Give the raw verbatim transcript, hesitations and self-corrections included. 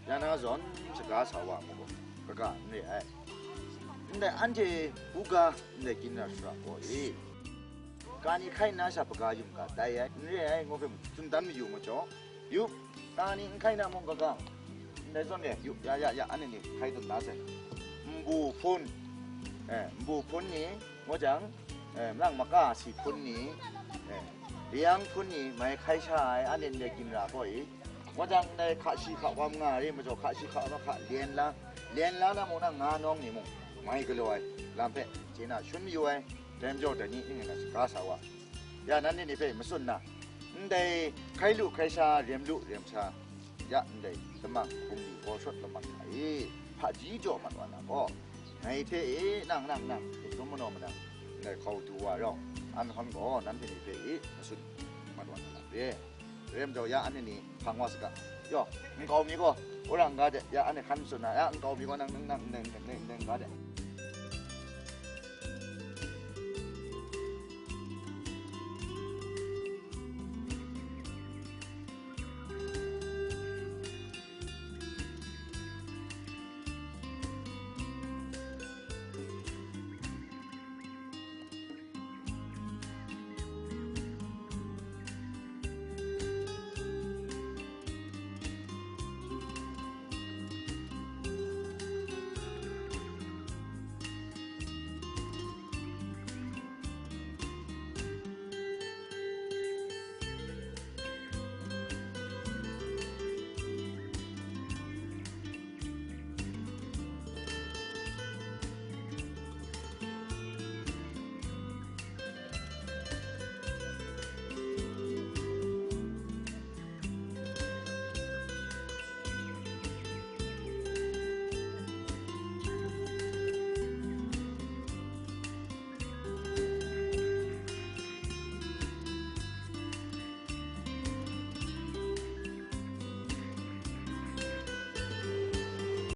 Ya na zawn, saga sa wa mu gaw, kaga n re ai. Ndai anhte buga ndai ginra shara gaw e, kani hkai nna sha hpaga yum ga tai ai, n re ai, ngu hpe tsun dan mayu majaw, yu, kani n hkai na mung kaga, ndai zawn e, yu, ya, ya, ya, anhte ni hkai tawn na sai. Nbu hpun, eh, nbu hpun ni, ngu jang, eh, mlang maka si hpun ni, eh, liyang hpun ni, mai hkai sha ai, anhte ndai ginra gaw e, ngu jang, ndai hka shi hka wam nga re majaw, hka shi hka wam hka lyen la, lyen la na mung na nga nawng ni mung, mai galaw ai lam hpe, chye na shun mayu ai, dai majaw dai ni ning ngai na shaga sa wa. Ya, nanhte ni hpe matsun na, ndai hkai lu hkai sha, rem lu rem sha, ya, ndai lamang bungli gaw shawt lamang hta e, hpaji jaw mat wa na gaw, ngai hte e, nang, nang, nang, hkum manaw manang, ndai hkau du wa rawng, an hkawn gaw nanhte ni hpe e, matsun mat wa na lam re. Rem jau, ya, anhte ni hpang wa saga. Yaw, nkau mi gaw, wora n ga de, ya, anhte hkan matsun na, ya, nkau mi gaw nang, nang, nang, nang, nang, nang, nang ga de.